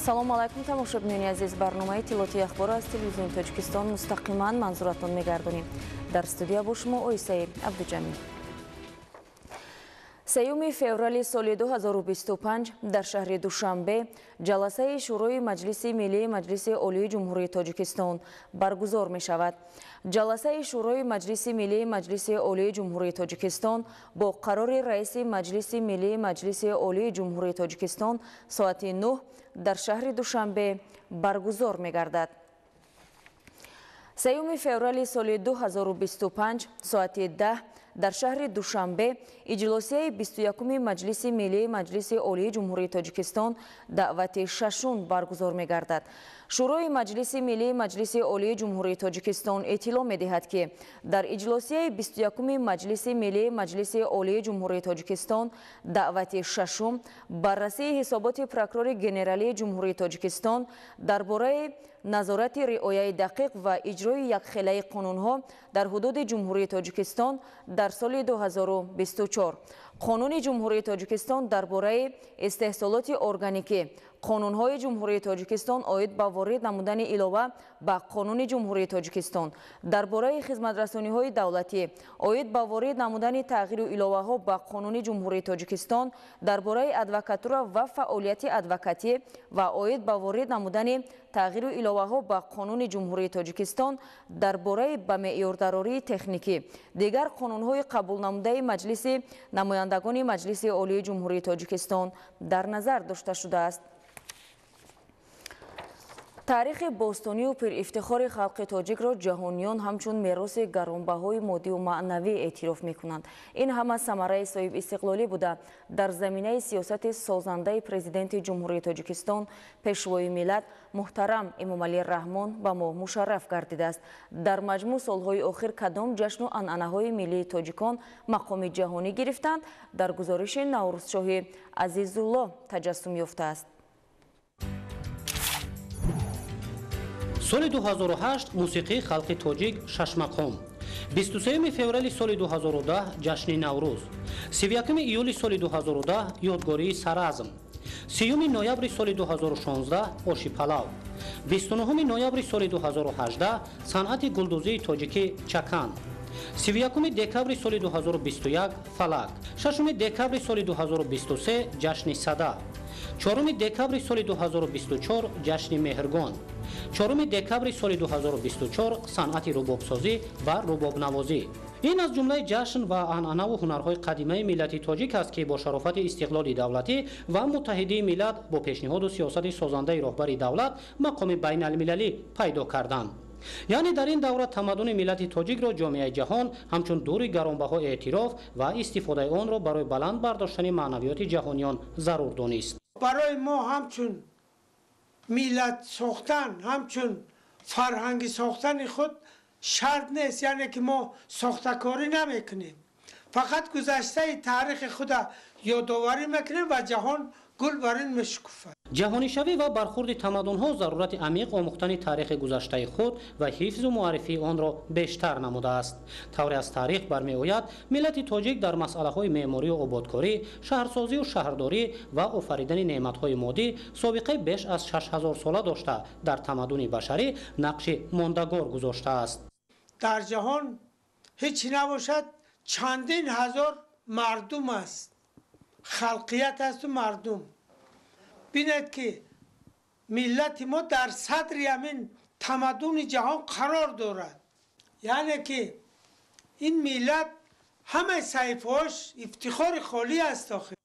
Ассалому алайкум, тамошобинони азиз. Барномаи иттилоотии ахбор аз телевизиони Тоҷикистон мустақиман манзуратон мегардонем. Дар студия бо шумо Оисаи Абдуҷамил. 3 феврали соли 2025 дар шаҳри Душанбе ҷаласаи Шӯрои Маҷлиси Миллии Маҷлиси Олии Ҷумҳурии Тоҷикистон баргузор мешавад. Ҷаласаи Шӯрои Маҷлиси Миллии Маҷлиси Олии Ҷумҳурии Тоҷикистон бо қарори Раиси Маҷлиси Миллии Маҷлиси Олии Ҷумҳурии Тоҷикистон соати 9 дар шаҳри Душанбе баргузор мегардад. 3 феврали соли 2025 соати 10 дар шаҳри Душанбе иҷлосияи 21-уми Маҷлиси Миллии Маҷлиси Олии Ҷумҳурии Тоҷикистон даъвати шашум баргузор мегардад. Шӯрои Маҷлиси Миллии Маҷлиси Олии Ҷумҳурии Тоҷикистон эътилоъ медиҳад, ки дар иҷлосияи 21-уми Маҷлиси Миллии Маҷлиси Олии Ҷумҳурии Тоҷикистон даъвати шашум баррасии ҳисоботи прокурори генералии Ҷумҳурии Тоҷикистон дар бораи назорати риояи дақиқ ва иҷрои якхелаи қонунҳо дар ҳудуди Ҷумҳурии Тоҷикистон дар соли 2024, Қонуни Ҷумҳурии Тоҷикистон дар бораи истеҳсолоти органикӣ, қонунҳои Ҷумҳурии Тоҷикистон оид ба ворид намудани илова ба Қонуни Ҷумҳурии Тоҷикистон дар бораи хизматрасониҳои давлатӣ, оид ба ворид намудани тағйиру иловаҳо ба Қонуни Ҷумҳурии Тоҷикистон дар бораи адвокатура ва фаъолияти адвокатӣ ва оид ба ворид намудани тағйиру иловаҳо ба Қонуни Ҷумҳурии Тоҷикистон дар бораи ба меъёрдарории техникӣ, дигар қонунҳои қабулнамудаи Маҷлиси намояндагони Маҷлиси Олии Ҷумҳурии Тоҷикистон дар назар дошта шудааст. Таърихи бостонию пирифтихори халқи тоҷикро ҷаҳониён ҳамчун мероси гаронбаҳои моддиву маънавӣ эътироф мекунанд. Ин ҳама самараи соҳибистиқлолӣ буда, дар заминаи сиёсати созандаи Президенти Ҷумҳурии Тоҷикистон, Пешвои миллат муҳтарам Эмомалӣ Раҳмон ба мо мушарраф гардидааст. Дар маҷмӯъ солҳои охир кадом ҷашну анъанаҳои миллии тоҷикон мақоми ҷаҳонӣ гирифтанд, дар гузориши Наврӯзшоҳи Азизулло таҷассум ёфтааст. Соли 2008 мусиқии халқи тоҷик шашмақом. 23 феврали соли 2010 ҷашни Наврӯз. 31 июли соли 2010 ёдгории Саразм. 30 ноябри соли 2016 оши палав. 29 ноябри соли 2018 санъати гулдӯзии тоҷикӣ чакан. 31 декабри соли 2021 фалак. 6 декабри соли 2023 ҷашни Сада. 4 декабри соли 2024 ҷашни Меҳргон. 4 декабри соли 2024 санъати рубобсозӣ ва рубобнавозӣ. Ин аз ҷумлаи ҷашн ва анъанаву ҳунарҳои қадимаи миллати тоҷик аст, ки бо шарофати истиқлоли давлатӣ ва муттаҳидии миллат бо пешниҳоду сиёсати созандаи роҳбари давлат мақоми байналмилалӣ пайдо карданд. Яъне дар ин давра тамаддуни миллати тоҷикро ҷомеаи ҷаҳон ҳамчун дури гаронбаҳо эътироф ва истифодаи онро барои баланд бардоштани маънавиёти ҷаҳониён зарур донист. Барои мо ҳамчун миллат сохтан, ҳамчун фарҳангӣ сохтани худ шарт нест, яъне ки мо сохтакорӣ намекунем, фақат гузаштаи таърихи худа ёдоварӣ мекунем ва ҷаҳон гул бар ин мешукуфад. Ҷаҳонишавӣ ва бархурди тамаддунҳо зарурати амиқ омӯхтани таърихи гузаштаи худ ва ҳифзу муаррифии онро бештар намудааст. Тавре аз таърих бармеояд, миллати тоҷик дар масъалаҳои меъморию ободкорӣ, шаҳрсозию шаҳрдорӣ ва офаридани неъматҳои моддӣ собиқаи беш аз 6000 сола дошта, дар тамаддуни башарӣ нақши мондагор гузоштааст. Дар ҷаҳон ҳеҷ набошад, чандин ҳазор мардум аст, халқият асту мардум. Бинед, ки миллати мо дар садри ҳамин тамаддуни ҷаҳон қарор дорад, яъне ки ин миллат ҳамаи саҳифаҳош ифтихори холӣ аст. Охир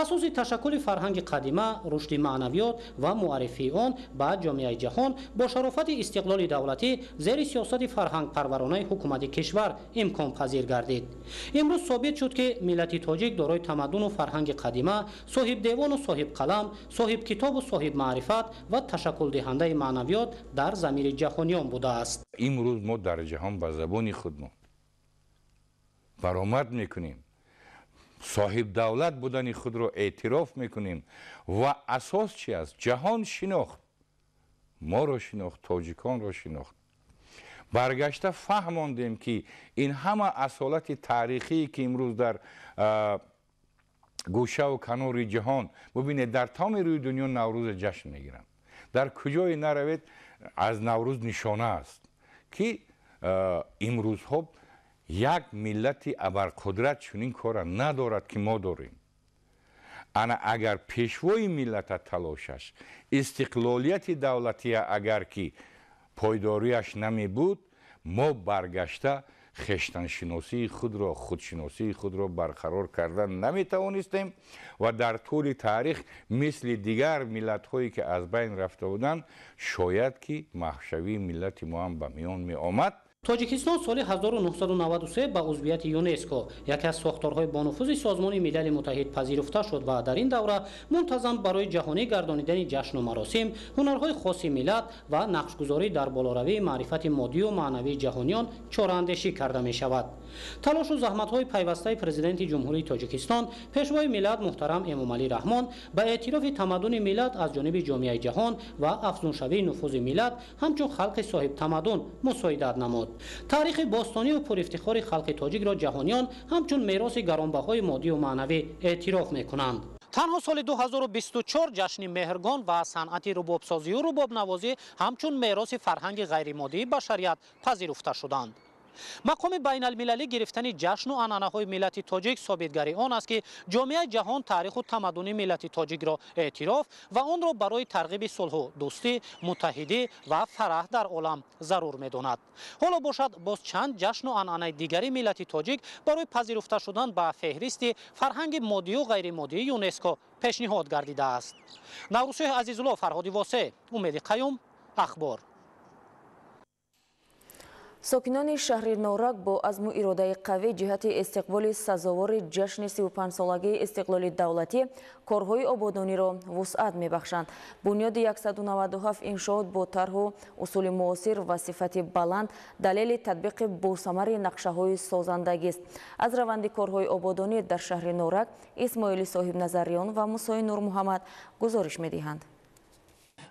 Асоси ташаккули фарҳанги қадима, рушди маънавиёт ва муаррифии он ба ҷомеаи ҷаҳон бо шарофати истиқлоли давлатӣ зери сиёсати фарҳангпарваронаи ҳукумати кишвар имконпазир гардид. Имрӯз собит шуд, ки миллати тоҷик дорои тамаддуну фарҳанги қадима, соҳибдевону соҳибқалам, соҳибкитобу соҳибмаърифат ва ташаккулдиҳандаи маънавиёт дар замири ҷаҳониён будааст. Имрӯз мо дар ҷаҳон ба забони худмон баромад мекунем, соҳибдавлат будани худро эътироф мекунем ва асос чи аст? Ҷаҳон шинохт, моро шинохт, тоҷиконро шинохт. Баргашта фаҳмондем, ки ин ҳама асолати таърихие, ки имрӯз дар гӯшаву канори ҷаҳон бубинед, дар тамоми рӯи дунё Наврӯза ҷашн мегиранд. Дар куҷое наравед, аз Наврӯз нишона аст, ки имрӯзҳо як миллати абарқудрат чунин кора надорад, ки мо дорем. Ана агар пешвои миллата талошаш, истиқлолияти давлатия агар ки пойдориаш намебуд, мо баргашта хештаншиносии худро, худшиносии худро барқарор кардан наметавонистем ва дар тӯли таърих мисли дигар миллатҳое ки аз байн рафта буданд, шояд ки маҳвшавии миллати мо ҳам ба миён меомад. Тоҷикистон соли 1993 ба узвияти ЮНЕСКО, яке аз сохторҳои бонуфузи Созмони Милали Муттаҳид, пазируфта шуд ва дар ин давра мунтазам барои ҷаҳонӣ гардонидани ҷашну маросим, ҳунарҳои хоси миллат ва нақшгузорӣ дар болоравии маърифати моддию маънавии ҷаҳониён чораандешӣ карда мешавад. Талошу заҳматҳои пайвастаи Президенти Ҷумҳурии Тоҷикистон, Пешвои миллат муҳтарам Эмомалӣ Раҳмон ба эътирофи тамаддуни миллат аз ҷониби ҷомеаи ҷаҳон ва афзуншавии нуфузи миллат ҳамчун халқи соҳибтамаддун мусоидат намуд. Таърихи бостонию пурифтихори халқи тоҷикро ҷаҳониён ҳамчун мероси гаронбаҳои моддию маънавӣ эътироф мекунанд. Танҳо соли 2024 ҷашни Меҳргон ва санъати рубобсозию рубобнавозӣ ҳамчун мероси фарҳанги ғайримоддии башарият пазируфта шуданд. Мақоми байналмилалӣ гирифтани ҷашну анъанаҳои миллати тоҷик собитгари он аст, ки ҷомеаи ҷаҳон таъриху тамаддуни миллати тоҷикро эътироф ва онро барои тарғиби сулҳу дӯстӣ, муттаҳидӣ ва фараҳ дар олам зарур медонад. Ҳоло бошад, боз чанд ҷашну анъанаи дигари миллати тоҷик барои пазируфта шудан ба феҳристи фарҳанги моддию ғайримоддии ЮНЕСКО пешниҳод гардидааст. Наврӯзшоҳ Азизулло, Фарҳоди Восе, Умеди Қаюм, Ахбор. Сокинони шаҳри Норак бо азму иродаи қавӣ ҷиҳати истиқболи сазовори ҷашни 35-солагии истиқлоли давлатӣ корҳои ободониро вусъат мебахшанд. Бунёди 197 иншоот бо тарҳу усули муосир ва сифати баланд далели татбиқи босамари нақшаҳои созандагист. Аз раванди корҳои ободонӣ дар шаҳри Норак Исмоили Соҳибназариён ва Мусои Нурмуҳаммад гузориш медиҳанд.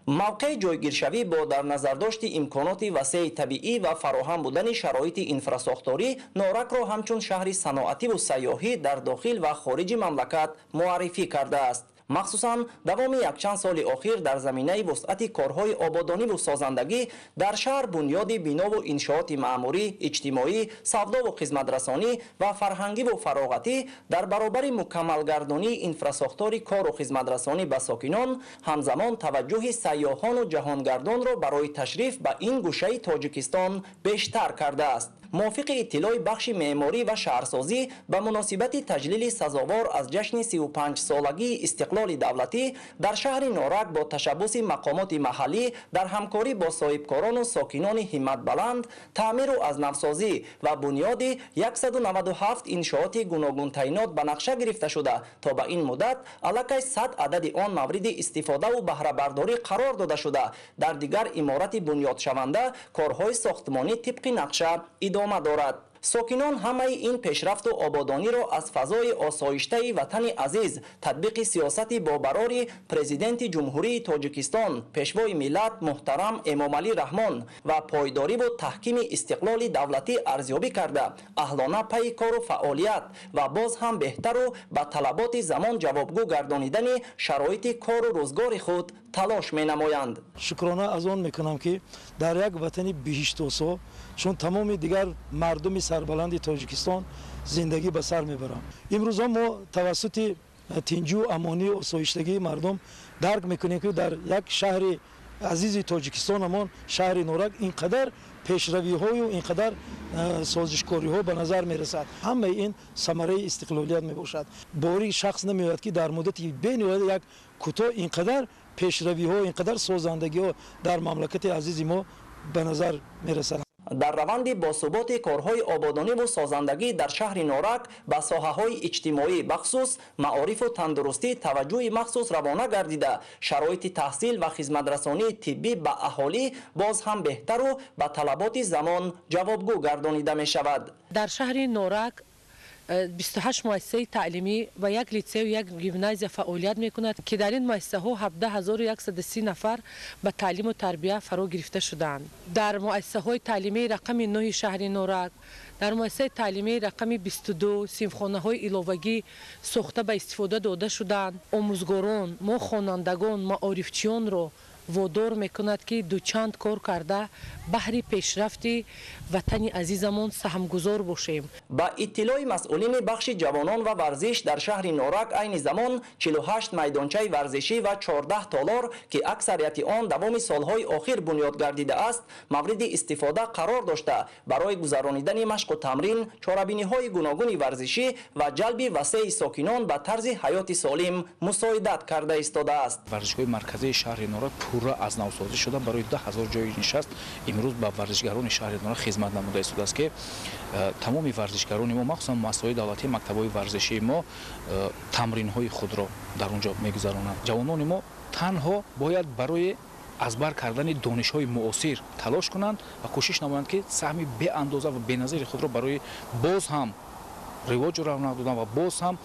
Мавқеи ҷойгиршавӣ бо дар назардошти имконоти васеи табиӣ ва фароҳам будани шароити инфрасохторӣ Норакро ҳамчун шаҳри саноативу сайёҳӣ дар дохил ва хориҷи мамлакат муаррифӣ кардааст. Махсусан давоми якчанд соли охир дар заминаи вусъати корҳои ободониву созандагӣ дар шаҳр бунёди бинову иншооти маъмурӣ, иҷтимоӣ, савдову хизматрасонӣ ва фарҳангиву фароғатӣ дар баробари мукаммалгардонии инфрасохтори кору хизматрасонӣ ба сокинон, ҳамзамон таваҷҷӯҳи сайёҳону ҷаҳонгардонро барои ташриф ба ин гӯшаи Тоҷикистон бештар кардааст. Мувофиқи иттилои бахши меъморӣ ва шаҳрсозӣ ба муносибати таҷлили сазовор аз ҷашни 35-солагии истиқлоли давлатӣ дар шаҳри Норак бо ташаббуси мақомоти маҳаллӣ дар ҳамкорӣ бо соҳибкорону сокинони ҳимматбаланд таъмиру аз навсозӣ ва бунёди 197 иншооти гуногунтайнот ба нақша гирифта шуда, то ба ин муддат аллакай 100 адади он мавриди истифодаву баҳрабардорӣ қарор дода шуда, дар дигар иморати бунёдшаванда корҳои сохтмонӣ тибқи нақша идома дорад. Сокинон ҳамаи ин пешрафту ободониро аз фазои осоиштаи ватани азиз, татбиқи сиёсати бобарори Президенти Ҷумҳурии Тоҷикистон, Пешвои миллат муҳтарам Эмомалӣ Раҳмон ва пойдориву таҳкими истиқлоли давлатӣ арзёбӣ карда, аҳлона пайи кору фаъолият ва боз ҳам беҳтару ба талаботи замон ҷавобгӯ гардонидани шароити кору рӯзгори худ талош менамоянд. Шукрона аз он мекунам, ки дар як ватани биҳиштосо, чун тамоми дигар мардуми сарбаланди Тоҷикистон зиндагӣ ба сар мебарам. Имрӯзҳо мо тавассути тинҷу амонию осоиштагии мардум дарк мекунем, ки дар як шаҳри азизи Тоҷикистонамон, шаҳри Норак, ин қадар пешравиҳою ин қадар созишкориҳо ба назар мерасад. Ҳамаи ин самараи истиқлолият мебошад. Бори шахс намеояд, ки дар муддати бениҳоят як кӯтоҳ ин қадар пешравиҳо, ин қадар созандагиҳо дар мамлакати азизи мо ба назар мерасад. Дар раванди босуботи корҳои ободониву созандагӣ дар шаҳри Норак ба соҳаҳои иҷтимоӣ, бахусус маорифу тандурустӣ таваҷҷӯҳи махсус равона гардида, шароити таҳсил ва хизматрасонии тиббӣ ба аҳолӣ боз ҳам беҳтару ба талаботи замон ҷавобгӯ гардонида мешавад. Дар шаҳри Норак 28 муассисаи таълимӣ ва як литсею як гимназия фаъолият мекунад, ки дар ин муассисаҳо 17130 нафар ба таълиму тарбия фаро гирифта шудаанд. Дар муассисаҳои таълимии рақами 9 шаҳри Норак, дар муассисаи таълимии рақами 22 синфхонаҳои иловагӣ сохта ба истифода дода шудаанд. Омӯзгорон, мо хонандагон, маорифчиёнро Водор мекунад, ки дучанд кор карда баҳри пешрафти ватани азизамон саҳмгузор бошем. Ба иттилои масъулини бахши ҷавонон ва варзиш дар шаҳри Норак айни замон 48 майдончаи варзишӣ ва 14 толор, ки аксарияти он давоми солҳои охир бунёд гардидааст, мавриди истифода қарор дошта, барои гузаронидани машқу тамрин, чорабиниҳои гуногуни варзишӣ ва ҷалби васеи сокинон ба тарзи ҳаёти солим мусоидат карда истодааст. Варзишгоҳи марказии шаҳри Норак пурра аз навсозӣ шуда, барои 10 000 ҷои нишаст имрӯз ба варзишгарони шаҳри Норак хизмат намуда истодааст, ки тамоми варзишгарони мо, махсусан муассисаҳои давлатии мактабҳои варзишии мо, тамринҳои худро дар он ҷо мегузаронанд. Ҷавонони мо танҳо бояд барои аз бар кардани донишҳои муосир талош кунанд ва кӯшиш намоянд, ки саҳми беандоза ва беназири худро барои боз ҳам ривоҷу равнақ додан ва боз ҳам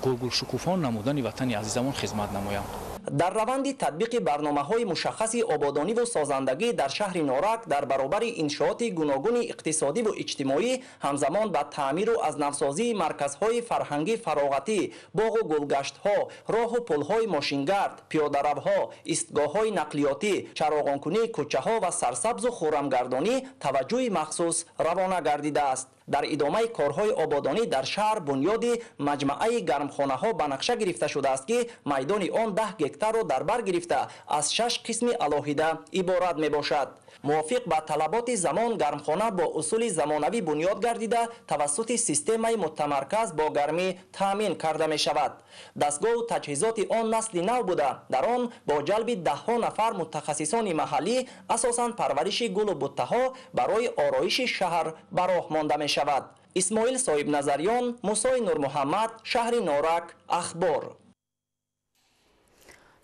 гулгулшукуфон намудани ватани азизамон хизмат намоянд. Дар раванди татбиқи барномаҳои мушаххаси ободониву созандагӣ дар шаҳри Норак, дар баробари иншооти гуногуни иқтисодиву иҷтимоӣ, ҳамзамон ба таъмиру аз навсозии марказҳои фарҳангӣ фароғатӣ, боғу гулгаштҳо, роҳу пулҳои мошингард, пиёдаравҳо, истгоҳҳои нақлиётӣ, чароғонкунии кӯчаҳо ва сарсабзу хуррамгардонӣ таваҷҷӯҳи махсус равона гардидааст. Дар идомаи корҳои ободонӣ дар шаҳр бунёди маҷмаъаи гармхонаҳо ба нақша гирифта шудааст, ки майдони он 10 гектарро дар бар гирифта, аз шаш қисми алоҳида иборат мебошад. Мувофиқ ба талаботи замон, гармхона бо усули замонавӣ бунёд гардида, тавассути системаи мутамарказ бо гармӣ таъмин карда мешавад. Дастгоҳу таҷҳизоти он насли нав буда, дар он бо ҷалби даҳҳо нафар мутахассисони маҳаллӣ асосан парвариши гулу буттаҳо барои ороиши шаҳр ба роҳ монда мешавад. Исмоил Соҳибназарён, Мусои Нурмуҳаммад, шаҳри Норак, Ахбор.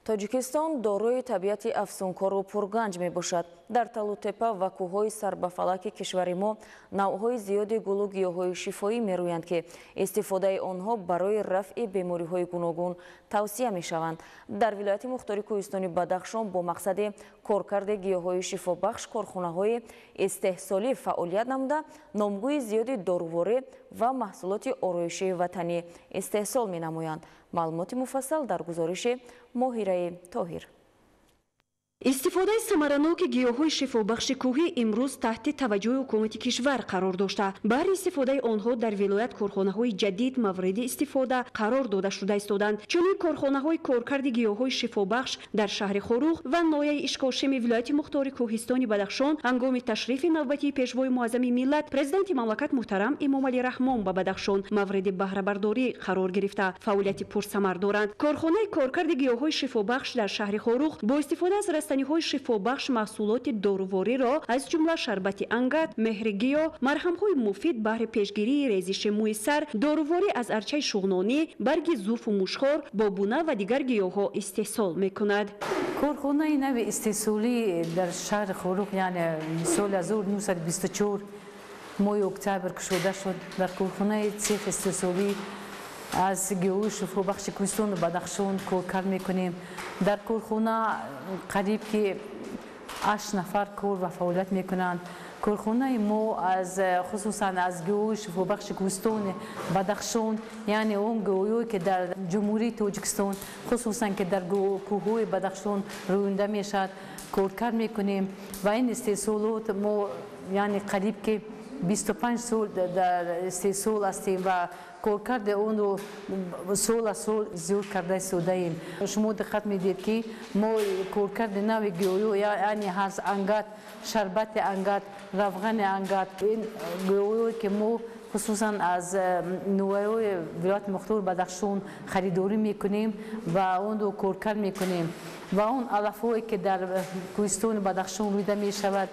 Тоҷикистон дорои табиати афсункору пурганҷ мебошад. Дар талу тепа ва кӯҳҳои сарбафалаки кишвари мо навъҳои зиёди гулу гиёҳҳои шифоӣ мерӯянд, ки истифодаи онҳо барои рафъи бемориҳои гуногун тавсия мешаванд. Дар вилояти мухтори кӯҳистони Бадахшон бо мақсади коркарди гиёҳҳои шифобахш корхонаҳои истеҳсолӣ фаъолият намуда, номгӯи зиёди доруворӣ ва маҳсулоти ороишии ватанӣ истеҳсол менамоянд. Маълумоти муфассал дар гузориши Моҳираи Тоҳир. Истифодаи самараноки гиёҳҳои шифобахши кӯҳӣ имрӯз таҳти таваҷҷӯҳи ҳукумати кишвар қарор дошта, баҳри истифодаи онҳо дар вилоят корхонаҳои ҷадид мавриди истифода қарор дода шуда истоданд. Чунин корхонаҳои коркарди гиёҳҳои шифобахш дар шаҳри Хоруғ ва ноҳияи Ишкошими вилояти мухтори кӯҳистони Бадахшон ҳангоми ташрифи навбатии пешвои муаззами миллат, президенти мамлакат муҳтарам Эмомалӣ Раҳмон ба Бадахшон мавриди баҳрабардорӣ қарор гирифта, фаъолияти пурсамар доранд. Корхонаи коркарди гиёҳҳои шифобахш дар шаҳри Хоруғ бо истифода аз растаниҳои шифобахш маҳсулоти дорувориро, аз ҷумла шарбати ангат, меҳригиёҳ, марҳамҳои муфид баҳри пешгирии резиши мӯи сар, доруворӣ аз арчаи шуғнонӣ, барги зуфу мушхор, бобуна ва дигар гиёҳҳо истеҳсол мекунад. Корхонаи нави истеҳсолӣ дар шаҳри Хоруғ, яъне соли 1924 моҳи октябр кушода шуд. Дар корхонаи цех истеҳсолӣ аз гиёҳои шифобахши кӯҳистону Бадахшон коркард мекунем. Дар корхона қариб ки ҳашт нафар кор ва фаъолият мекунанд. Корхонаи мо аз хусусан аз гиёҳои шифобахши кӯҳистони Бадахшон, яъне он гиёҳое ки дар Ҷумҳурии Тоҷикистон, хусусан ки дар кӯҳҳои Бадахшон рӯёнда мешавад, коркард мекунем. Ва ин истеҳсолот мо, яъне қариб ки 25 сол дар истеҳсол ҳастем ва коркарди онро сол аз сол зиёд карда истодаем. Шумо диққат медиҳед, ки мо коркарди нави гиёҳҳо, яъне ҳаз ангат, шарбати ангат, равғани ангат, ин гиёҳҳое ки мо хусусан аз ноҳияҳои вилояти мухтори Бадахшон харидорӣ мекунем ва онро коркард мекунем, ва он алафҳое ки дар кӯҳистони Бадахшон рӯида мешавад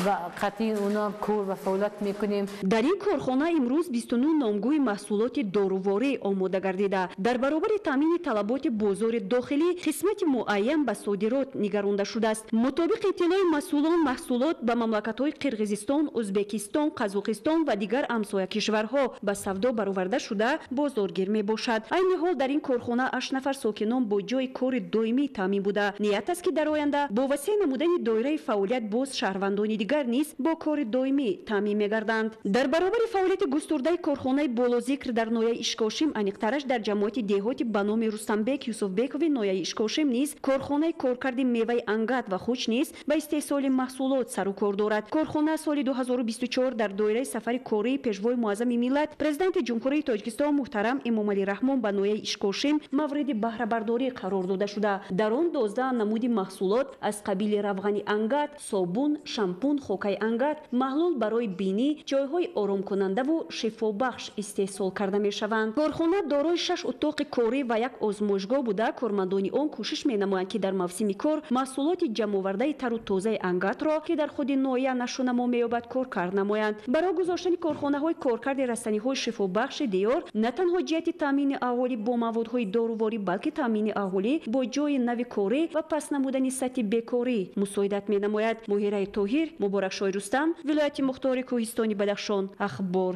ва қатъи онам кор ва фаъолият мекунем. Дар ин корхона имрӯз 29 номгӯи маҳсулоти доруворӣ омода гардида, дар баробари таъмини талаботи бозори дохилӣ қисмати муайян ба содирот нигаронда шудааст. Мутобиқи иттилои масъулон, маҳсулот ба мамлакатҳои Қирғизистон, Ӯзбекистон, Қазоқистон ва дигар ҳамсоя кишварҳо ба савдо бароварда шуда, бозоргир мебошад. Айни ҳол дар ин корхона ҳашт нафар сокинон бо ҷойи кори доимӣ таъмин будаанд. буда, ният аст, ки дар оянда бо васеъ намудани доираи фаъолият боз шаҳрвандони дигар низ бо кори доимӣ таъмин мегарданд. Дар баробари фаъолияти густурдаи корхонаи болозикр дар ноҳияи Ишкошим, аниқтараш дар ҷамоати деҳоти ба номи Рустамбек Юсуфбекови ноҳияи Ишкошим низ корхонаи коркарди меваи ангат ва хуч низ ба истеҳсоли маҳсулот сару кор дорад. Корхона соли 2024 дар доираи сафари кории Пешвои муаззами миллат, Президенти Ҷумҳурии Тоҷикистон муҳтарам Эмомалӣ Раҳмон ба ноҳияи Ишкошим мавриди баҳрабардорӣ қарор дода шуда, дар он 12 намуди маҳсулот аз қабили равғани ангат, собун, шампун, хокаи ангат, маҳлул барои бинӣ, ҷойҳои оромкунандаву шифобахш истеҳсол карда мешаванд. Корхона дорои 6 утоқи корӣ ва як озмоишгоҳ буда, кормандони он кӯшиш менамоянд, ки дар мавсими кор маҳсулоти ҷамъовардаи тару тозаи ангатро, ки дар худи ноҳия нашъунамо меёбад, коркард намоянд. Барои гузоштани корхонаҳои коркарди растаниҳои шифобахши диёр на танҳо ҷиҳати таъмини аҳолӣ бо маводҳои доруворӣ, балки таъмини аҳолӣ бо ҷойи нави корӣ ва паст намудани сатҳи бекорӣ мусоидат менамояд. Моҳираи Тоҳир, Муборакшоҳи Рустам, вилояти мухтори Кӯҳистони Бадахшон, Ахбор.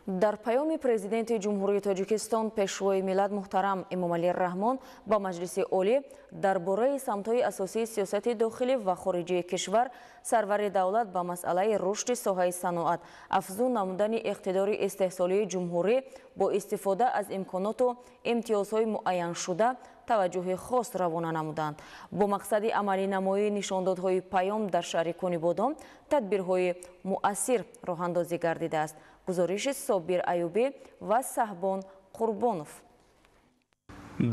Дар паёми Президенти Ҷумҳурии Тоҷикистон, Пешвои миллат муҳтарам Эмомалӣ Раҳмон ба Маҷлиси Олӣ дар бораи самтҳои асосии сиёсати дохилӣ ва хориҷии кишвар, сарвари давлат ба масъалаи рушди соҳаи саноат, афзун намудани иқтидори истеҳсолии ҷумҳурӣ бо истифода аз имконоту имтиёзҳои муайяншуда таваҷҷӯҳи хос равона намуданд. Бо мақсади амалинамоии нишондодҳои паём дар шаҳри Конибодом тадбирҳои муассир роҳандозӣ гардидааст. Гузориши Собир Аюбӣ ва Саҳбон Қурбонов.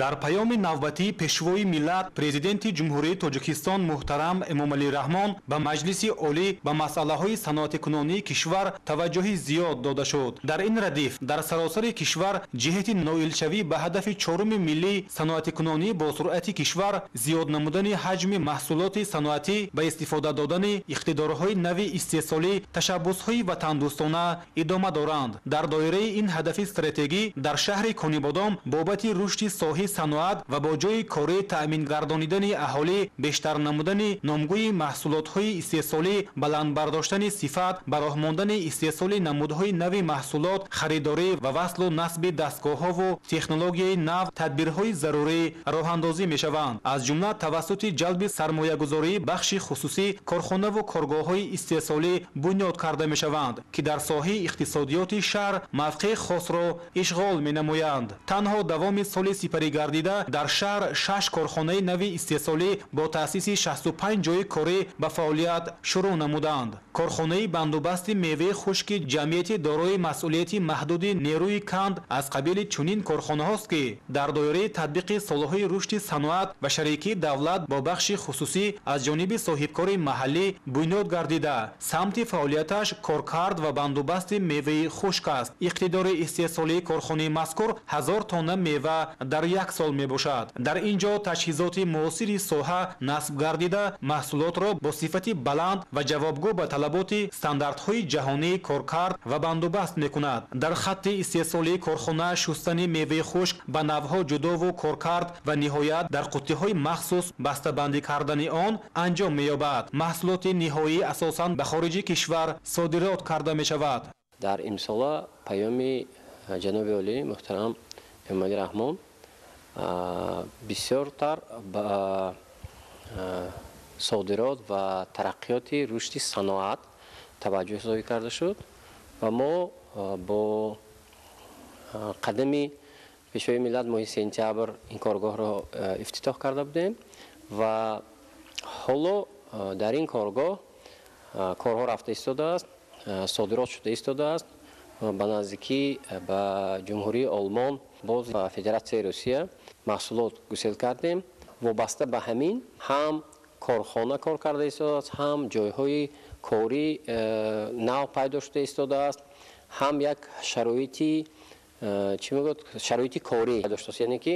Дар паёми навбатии Пешвои миллат, Президенти Ҷумҳурии Тоҷикистон муҳтарам Эмомалӣ Раҳмон ба Маҷлиси Олӣ ба масъалаҳои саноатикунонии кишвар таваҷҷӯҳи зиёд дода шуд. Дар ин радиф дар саросари кишвар ҷиҳати ноилшавӣ ба ҳадафи чоруми миллӣ саноатикунонӣ бо суръати кишвар, зиёд намудани ҳаҷми маҳсулоти саноатӣ, ба истифода додани иқтидорҳои нави истеҳсолӣ ташаббусҳои ватандӯстона идома доранд. Дар доираи ин ҳадафи стратегӣ дар шаҳри Конибодом бобати рушди соҳаи саноат ва бо ҷойи корӣ таъмин гардонидани аҳолӣ, бештар намудани номгӯи маҳсулотҳои истеҳсолӣ, баланд бардоштани сифат, ба роҳ мондани истеҳсоли намудҳои нави маҳсулот, харидорӣ ва васлу насби дастгоҳҳову технологияи нав тадбирҳои зарурӣ роҳандозӣ мешаванд. Аз ҷумла тавассути ҷалби сармоягузории бахши хусусӣ корхонаву коргоҳҳои истеҳсолӣ бунёд карда мешаванд, ки дар соҳаи иқтисодиёти шаҳр мавқеи хосро ишғол менамоянд. Танҳо давоми соли сипарӣ гардида дар шаҳр 6 корхонаи нави истеҳсолӣ бо таъсиси 65 ҷойи корӣ ба фаъолият шурӯъ намуданд. Корхонаи бандубасти меваи хушки ҷамъияти дорои масъулияти маҳдуди нерӯи канд аз қабили чунин корхонаҳост, ки дар доираи татбиқи солҳои рушди саноат ва шарикии давлат бо бахши хусусӣ аз ҷониби соҳибкори маҳаллӣ бунёд гардида, самти фаъолияташ коркард ва бандубасти меваи хушк аст. Иқтидори истеҳсолии корхонаи мазкур 1000 тонна мева дар як сол мебошад. Дар ин ҷо таҷҳизоти муосири соҳа насб гардида, маҳсулотро бо сифати баланд ва ҷавобгӯ ба талаботи стандартҳои ҷаҳонӣ коркард ва бандубаст мекунад. Дар хатти истеҳсолии корхона шустани меваи хушк ба навъҳо ҷудову коркард ва ниҳоят дар қуттиҳои махсус бастабандӣ кардани он анҷом меёбад. Маҳсулоти ниҳоӣ асосан ба хориҷи кишвар содирот карда мешавад. Дар имсола паёми ҷаноби олӣ муҳтарам Эмомалӣ Раҳмон бисёртар ба содирот ва тараққиёти рушди саноат таваҷҷӯҳ зоҳир карда шуд ва мо бо қадами Пешвои миллат моҳи сентябр ин коргоҳро ифтитоҳ карда будем ва ҳоло дар ин коргоҳ корҳо рафта истодааст, содирот шуда истодааст. Ба наздикӣ ба Ҷумҳурии Олмон, боз ба Федератсияи Русия маҳсулот гусел кардем. Вобаста ба ҳамин ҳам корхона кор карда истодааст, ҳам ҷойҳои корӣ нав пайдо шуда истодааст, ҳам як шароити чӣ мегӯяд, шароити корӣ пайдо шудааст, яъне ки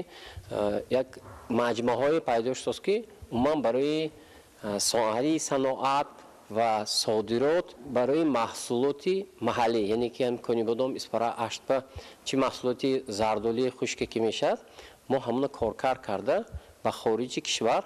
як маҷмӯаҳое пайдо шудааст, ки умуман барои соҳаи саноат ва содирот барои маҳсулоти маҳаллӣ, яъне ки ҳам Конибодом, Исфара, Аштпа чӣ маҳсулоти зардолии хушке ки мешавад, мо ҳамона коркард карда ба хориҷи кишвар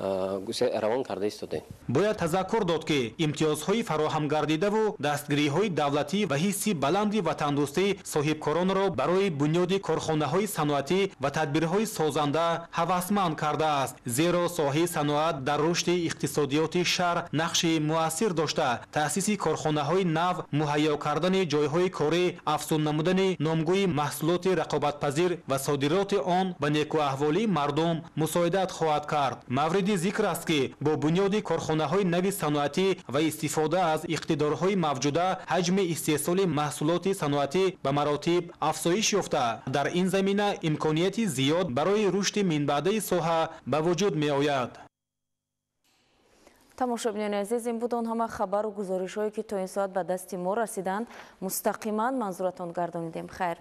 Равон карда истодаем. Бояд тазаккур дод, ки имтиёзҳои фароҳамгардидаву дастгириҳои давлатӣ ва ҳисси баланди ватандӯстӣ соҳибкоронро барои бунёди корхонаҳои саноатӣ ва тадбирҳои созанда ҳавасманд кардааст, зеро соҳаи саноат дар рушди иқтисодиёти шаҳр нақши муассир дошта, таъсиси корхонаҳои нав, муҳайё кардани ҷойҳои корӣ, афзун намудани номгӯи маҳсулоти рақобатпазир ва содироти он ба некӯаҳволии мардум мусоидат хоҳад кард. Мавриди зикр аст, ки бо бунёди корхонаҳои нави саноатӣ ва истифода аз иқтидорҳои мавҷуда ҳаҷми истеҳсоли маҳсулоти саноатӣ ба маротиб афзоиш ёфта, дар ин замина имконияти зиёд барои рушди минбаъдаи соҳа ба вуҷуд меояд. Тамошобинони азиз, ин буд он ҳама хабару гузоришҳое, ки то ин соат ба дасти мо расиданд. Мустақиман манзуратон гардонидем. Хайр.